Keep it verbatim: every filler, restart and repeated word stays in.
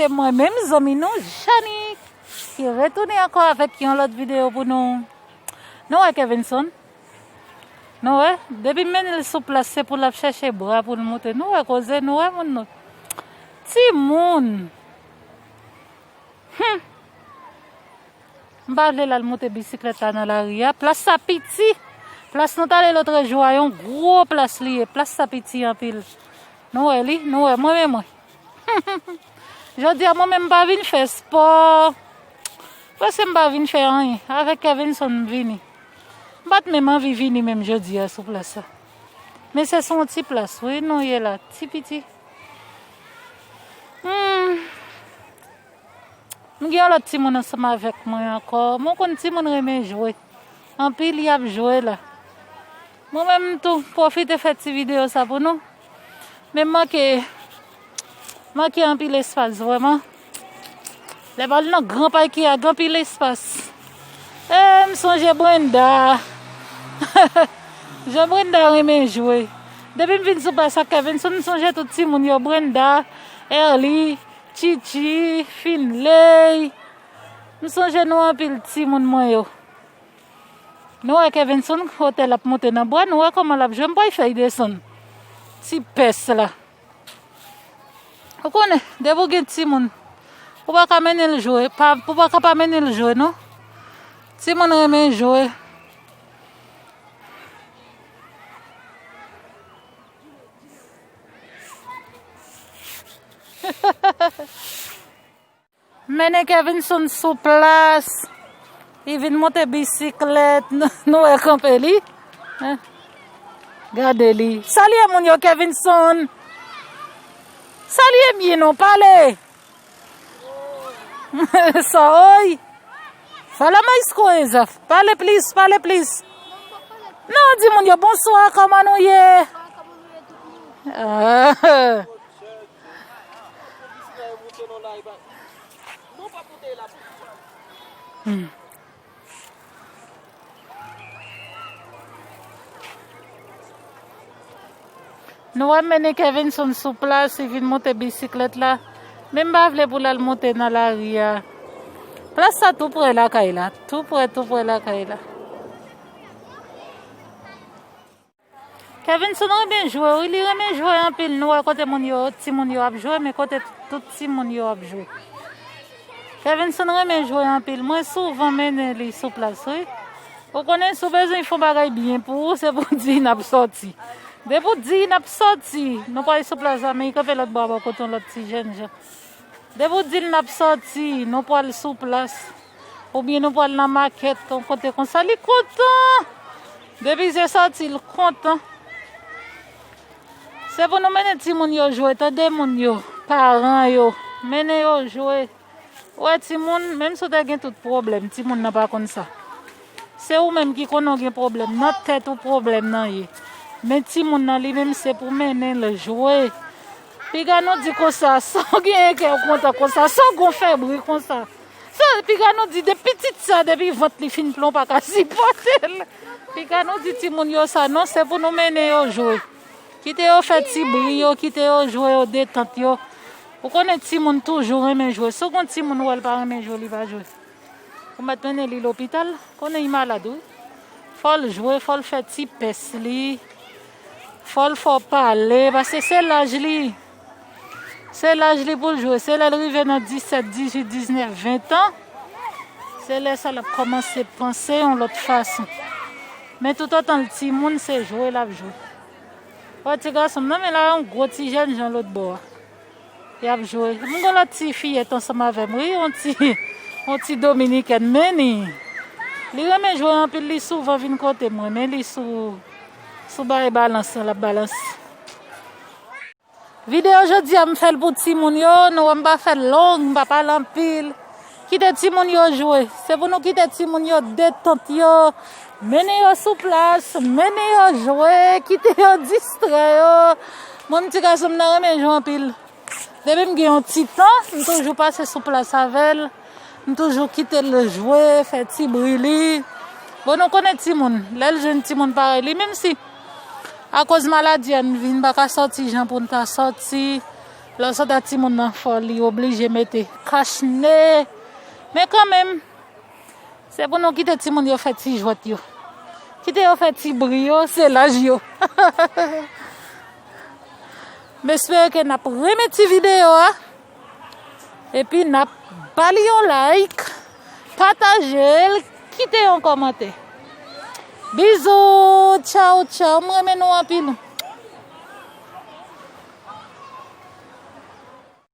Mwen menm, zanmi nou, Janik, ki retounen ankò avèk yon lòt videyo pou nou. Nou wè Kevinson? Nou wè? Depi m mennen l sou plas, se pou l ap chèche bra pou l moute. Nou wè koze, nou wè moun nou. Timoun! Hum! M pa vle l al moute bisiklèt la nan lari a. Plas sa piti. Plas nou t ale lòtrejou a, yon gwo plas li ye. Plas sa piti anpil. Nou wè li? Nou wè mwen, men mwen. Jodi a, mwen menm, m pa vin fè spò. Prèske m pa vin fè anyen. Avèk Kevinson, m vini. M pa t menm anvi vini menm jodi a sou plas sa. Men se sou yon ti plas, wi, nou ye la. Ti piti. Hmm. M gen yon lòt timoun ansanm avèk mwen ankò. Mwen konn timoun renmen jwe. Anpil y ap jwe la. Mwen menm tou, m pwofite fè ti videyo sa pou nou. Men m manke, manke anpil espas, vrèman. Lè m al nan gran pake a, gen anpil espas. E, m sonje Brenda. Jan Brenda renmen jwe. Depi m vin sou plas ak Kevinson, m sonje tout timoun yo. Brenda, Erly, Chichi, Finley. M sonje nou anpil timoun mwen yo. Nou wè Kevinson kote l ap monte nan bwa, nou wè kòman l ap jwe, m pral fè l desann. Ti pès la. Ou konnen, depi w gen timoun, ou pa ka mennen l jwe, pa, ou pa ka pa mennen l jwe, non. Timoun renmen jwe. Mennen Kevinson sou plas. Li vin monte bisiklèt. Nou wè kanpe li. Hein? Gade li. Salye moun yo, Kevinson. Salye byen non, pale. Sa oy. Fala mais coisa. Pale plis, pale plis. Non, di moun yo bonswa, kòman nou ye? Ah. Hmm. Nou wè m mennen Kevinson sou plas, li vin monte bisiklèt la. Men m pa vle pou l al monte nan lari a. Plas sa tou prè lakay la. Tou prè, tou prè lakay la. Kevinson renmen jwe, wi, li renmen jwe anpil. Nou wè kote moun yo, timoun yo ap jwe, men kote tout timoun yo ap jwe. Kevinson renmen jwe anpil. Mwen souvan mennen li sou plas, wi. Ou konnen, si w bezwen fè yon bagay byen pou ou, se pou w di n ap sòti. Depi w di n ap sòti, nou pral sou plas la, men li kanpe lòt bò a bò kote yon lòt ti jènjan. Depi w di l n ap sòti, nou pral sou plas, oubyen nou pral nan makèt, yon kote konsa, li kontan. Depi se sòti, l kontan. Se pou nou mennen timoun yo jwe, tande moun yo, paran yo, mennen yo jwe. Ou wè timoun, menm si w te gen tout pwoblèm, timoun nan pa konn sa. Se ou menm ki konnen w gen pwoblèm, nan tèt ou pwoblèm nan ye. Men timoun nan li menm se pou mennen l jwe. Piga nou di konsa, sa w genyen kè w kontan konsa, sa w gon fè bri konsa. Sa, piga nou di de pitit sa, depi vant li fin plen, w pa ka sipòte l. Piga nou di timoun yo sa, non, se pou nou mennen yo jwe. Kite yo fè ti bri yo, kite yo jwe yo, detant yo. Ou konnen timoun toujou renmen jwe. Si w gon timoun ou wè l pa renmen jwe, li pa jwe. Ou mèt mennen li lopital, konnen li malad, wi. Fò l jwe, fò l fè ti pès li. Fò l fè w pale, paske se laj li. Se laj li pou l jwe. Se lè l rive nan disèt, dizuit, diznèf, ven an, se lè sa l ap kòmanse panse yon lòt fason. Men toutotan l timoun, se jwe l ap jwe. Wè ti gason m nan, men la yon gwo ti jènjan lòt bò a. Y ap jwe. M gen lòt ti fiyèt ansanm avè m, wi, yon ti, yon ti dominikèn, men li, li renmen jwe anpil, li souvan vin kote mwen, men li sou, sou bay balans, l ap balanse. Videyo jodi a, m fè l pou timoun yo, nou wè m pa fè l long, m pa pale anpil. Kite timoun yo jwe. Se pou nou kite timoun yo detant yo, mennen yo sou plas, mennen yo jwe, kite yo distrè yo. Mwen, m ti gason m nan renmen jwe anpil. Depi m gen yon ti tan, m toujou pase sou plas avè l. M toujou kite l jwe, fè ti bri li. Bon, nou konnen timoun, lè l jwenn timoun parèy li, menm si akoz maladi a n vin pa ka sòti jan pou n ta sòti, Lè w sot a timoun nan fò, li oblije mete kach ne. Men kanmenm, se pou nou kite timoun yo fè ti jwèt yo. Kite yo fè ti bri yo, se laj yo. M espere ke n ap renmen ti videyo a. Epi n ap ba li yon like, pataje l, kite yon kòmantè. Bizou, tchaw, tchaw. M renmen nou anpil.